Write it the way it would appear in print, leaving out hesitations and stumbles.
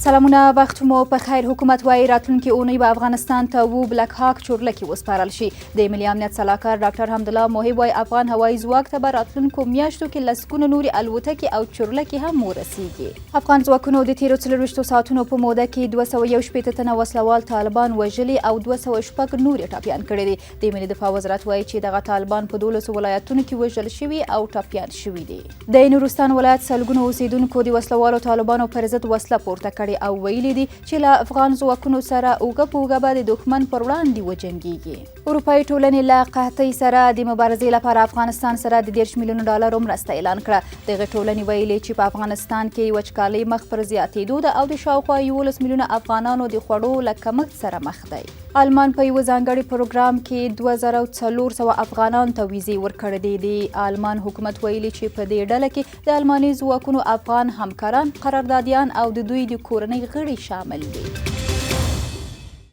سلامونه، وخت مو په خیر. حکومت وايي، راتلونکې اونۍ به افغانستان ته وو بلک هاک چورلکې وسپارل شي. د ملي امنیت سلاکار ډاکټر حمدالله محب وايي، افغان هوایي ځواک ته به راتلونکو میاشتو کې لسګونه نورې الوتکې او چورلکې هم ورسیږي. افغان ځواکونو د تیرو 24 ساعتونو په موده کې 261 تنه وسلوال طالبان وژلي او 206 نور یې ټپیان کړي دي. د ملي دفاع وزارت وايي چې دغه طالبان په 12 ولایتونو کې وژل شوي او ټپیان شوي دي. د نورستان ولایت سلګونو اوسیدونکو د وسلوالو طالبانو پر ضد وسله پورته کړې او ویلي دي چې له افغان ځواکونو سره اوږه په اوږه به د دښمن پر وړاندې وجنګیږي. اروپایي ټولنې له قحطۍ سره د مبارزې لپاره افغانستان سره د 30 میلیون ډالرو مرسته اعلان کړه. دغې ټولنې ویلي چې په افغانستان کې وچکالۍ مخ پر زیاتېدو ده او د شاوخوا 11 میلیونه افغانانو د خوړو له کمښت سره مخ دی. آلمان په یو ځانګړي پروګرام کې 2400 افغانان ته ویزې ورکړې دي. د آلمان حکومت ویلي چې په دې ډله کې د آلماني ځواکونو افغان همکاران، قراردادیان او د دوی د کورنۍ غړي شامل دي.